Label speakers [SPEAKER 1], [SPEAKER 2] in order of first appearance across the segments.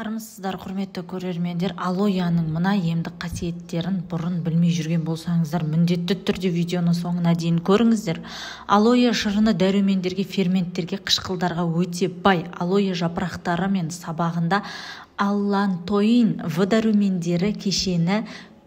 [SPEAKER 1] Армысыздар, құрметті көрермендер! Алояның мына емдік қасиеттерін бұрын білмей жүрген болсаңыздар, міндетті түрде видеоны соңына дейін көріңіздер. Алоэ шырыны дәрумендерге, ферменттерге, қышқылдарға өте бай. Алоэ жапырақтары мен сабағында аллантоин, В дәрумендері кешені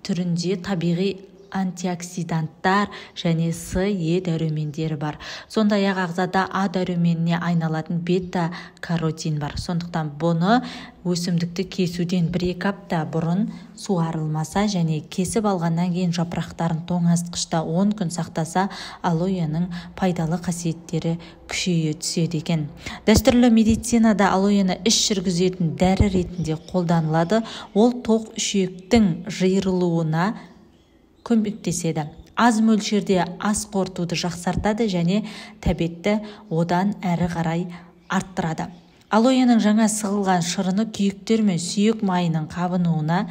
[SPEAKER 1] түрінде табиғи антиоксиданттар және С, Е дәрумендері бар. Сондай-ақ ағзада А дәруменіне айналатын бета-каротин бар. Сондықтан бұны өсімдікті кесуден 1-2 апта бұрын суарылмаса және кесіп алғаннан кейін жапырақтарын тоңазытқышта 10 күн сақтаса, алоэның пайдалы қасиеттері күшейе түседі екен. Дәстүрлі медицинада алоэны іш жүргізетін дәрі ретінде қолданылады. Ол тоқ ішектің жиырылуына көмектеседі. Аз мөлшерде ас қорытуды жақсартады және тәбетті одан әрі қарай арттырады. Алоэның жаңа сығылған шырыны күйіктер мен сүйек майының қабынуына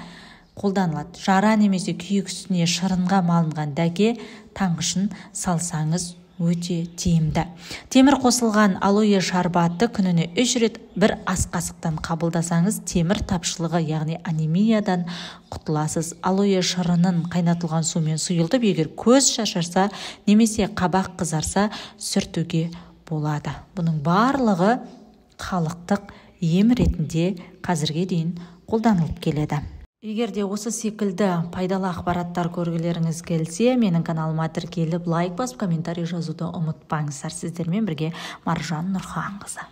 [SPEAKER 1] қолданылады. Жара немесе күйік үстіне шырынға малынған дәке таңғышын салсаңыз, өте тиімді. Темір қосылған алоэ шарбаты күніне 3 рет бір ас қасықтан қабылдасаңыз, темір тапшылығы, яғни анемиядан құтыласыз. Алоэ шырынын қайнатылған сумен сұйылтып, егер көз шашарса немесе қабақ қызарса, сүртуге болады. Бұның барлығы халықтық ем ретінде қазірге дейін қолданылып келеді. Егер де осы секілді пайдалы ақпараттар көргілеріңіз келсе, менің каналыма тіркеліп, лайк басып, комментарий жазуды ұмытпаңыздар. Сіздермен бірге Маржан Нұрханқызы.